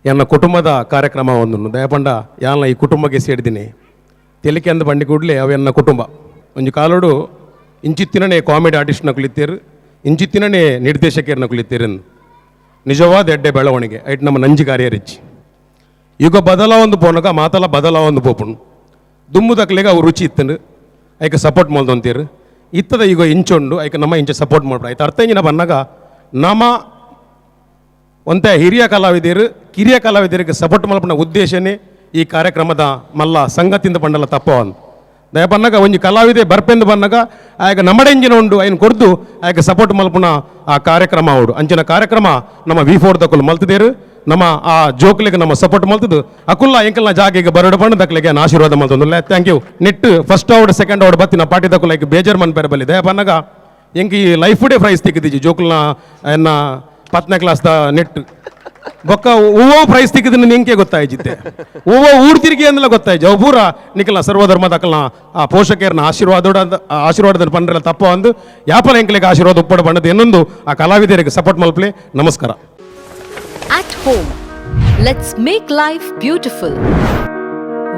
ಎನ್ನ ಕುಟುಂಬದ ಕಾರ್ಯಕ್ರಮ ಒಂದುಂಡು. ದಯಪಂಡ ಯಾನ್ಲ ಈ ಕುಟುಂಬಕ್ಕೆ ಸೇರಿದ್ದೀನಿ. ತೆಲಿಕೆ ಅಂದ್ ಬಂಡಿ ಕೂಡಲೇ ಅವು ಎನ್ನ ಕುಟುಂಬ. ಒಂಜಿ ಕಾಲೋಡು ಇಂಚಿತ್ತಿನನೇ ಕಾಮಿಡಿ ಆರ್ಟಿಸ್ಟ್ನ ಕುಲಿತೇರು, ಇಂಚಿತ್ತಿನನೇ ನಿರ್ದೇಶಕರನ್ನ ಕುಲಿತೇರು. ನಿಜವಾದ ಎಡ್ಡೆ ಬೆಳವಣಿಗೆ ಐಟ್ ನಮ್ಮ ನಂಜಿ ಕಾರ್ಯರಿಚ್ಚಿ. ಯುಗ ಬದಲಾವೊಂದು ಪೋನಗ ಮಾತಲ ಬದಲಾವೊಂದು ಪೋಪುಂಡು. ದುಮ್ಮುದಕ್ಲೆಗ್ ಅವು ರುಚಿ ಇತ್ತಂಡು, ಐಕ್ ಸಪೋರ್ಟ್ ಮಲ್ದೊಂತೀರು. ಇತ್ತದ ಈಗ ಇಂಚೊಂಡು, ಐಕ್ ನಮ್ಮ ಇಂಚ ಸಪೋರ್ಟ್ ಮಾಡ್ಬಿಡ ಐತೆ. ಅರ್ಥ ಇಂಜಿನ ಬನ್ನಗ ನಮ ಒಂತೆ ಹಿರಿಯ ಕಲಾವಿದರು ಕಿರಿಯ ಕಲಾವಿದರಿಗೆ ಸಪೋರ್ಟ್ ಮಲ್ಪನ ಉದ್ದೇಶನೇ ಈ ಕಾರ್ಯಕ್ರಮದ ಮಲ್ಲ ಸಂಗತಿಂದ ಪಂಡಲ ತಪ್ಪ ಒಂದು. ದಯ ಬನ್ನಗ ಒಂಜಿ ಕಲಾವಿದೆ ಬರ್ಪೆಂದು ಬನ್ನಗ ಆಯಗ ನಮ್ಮಡೆಂಜಿನ ಉಂಡು, ಐನ್ ಕೊರ್ದು ಆಯಗ ಸಪೋರ್ಟ್ ಮಲ್ಪುನ ಆ ಕಾರ್ಯಕ್ರಮ ಅವಡು. ಅಂಚಿನ ಕಾರ್ಯಕ್ರಮ ನಮ್ಮ ವಿ ಫೋರ್ ದಕುಲು ಮಲ್ತದೇರು. ನಮ್ಮ ಆ ಜೋಕ್ಲೆಗ್ ನಮ್ಮ ಸಪೋರ್ಟ್ ಮಲ್ತದು ಅಕುಲ್ಲ ಎಂಕಲ್ನ ಜಾಗೆಗೆ ಬರಡು ಪಂಡ ದಕ್ಲೆಗೆ ಆಶೀರ್ವಾದ ಮಲ್ತೊಂದುಲ್ಲ. Thank you. ನೆಟ್ ಫಸ್ಟ್ ಅವಡ್ ಸೆಕೆಂಡ್ ಅವಡ್ ಬತ್ತಿನ ಪಾರ್ಟಿ ದಕುಲ ಬೇಜಾರ್ ಮನ್ಪೆರ ಬಲ್ಲಿ. ದಯ ಬನ್ನಗ ಎಂಕ್ ಈ ಲೈಫ್ ಡೇ ಪ್ರೈಸ್ ತಿಕ್ಕಿದಿಜಿ. ಜೋಕುಲ್ನ ಎನ್ನ 10ನೇ ಕ್ಲಾಸ್ದ ನೆಟ್ ಬೊಕ್ಕ ಹೂವು ಪ್ರೈಸ್ ತಿಕ್ಕಿದ್ ನಿಂಕೆ ಗೊತ್ತಾಯ್ಜಿತ್ತೆ. ಹೂವು ಊರು ತಿರುಗಿ ಅಂದಲ ಗೊತ್ತಾಯ್ಜಿ. ಅವು ಪೂರ ನಿಕಲ್ನ ಸರ್ವಧರ್ಮದ ಅಕಲ್ನ ಆ ಪೋಷಕರನ್ನ ಆಶೀರ್ವಾದ ಆಶೀರ್ವಾದದ ಪಂಡ್ರೆಲ್ಲ ತಪ್ಪ ಒಂದು. ಯಾಪಲ ಎಂಕ್ಲೆಗ್ ಆಶೀರ್ವಾದ ಉಪ್ಪಡ ಬಣ್ಣದ ಇನ್ನೊಂದು ಆ ಕಲಾವಿದರಿಗೆ ಸಪೋರ್ಟ್ ಮಲ್ಪಲೆ. ನಮಸ್ಕಾರ. At home, let's make life beautiful.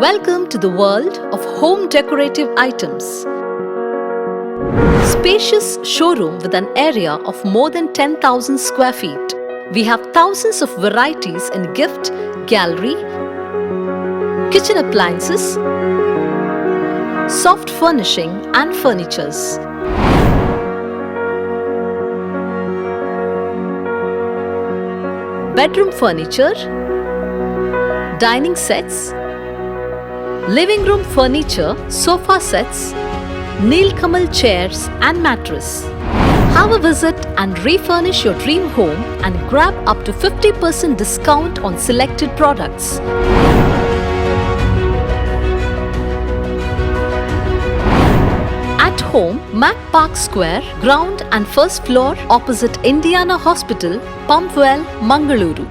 Welcome to the world of home decorative items. Spacious showroom with an area of more than 10,000 square feet. We have thousands of varieties in gift, gallery, kitchen appliances, soft furnishing and furnitures. Bedroom furniture, dining sets, living room furniture, sofa sets, Nilkamal chairs and mattress. Have a visit and refurnish your dream home and grab up to 50% discount on selected products. At home, Mac Park Square, ground and first floor, opposite Indiana Hospital, Pumpwell, Mangaluru.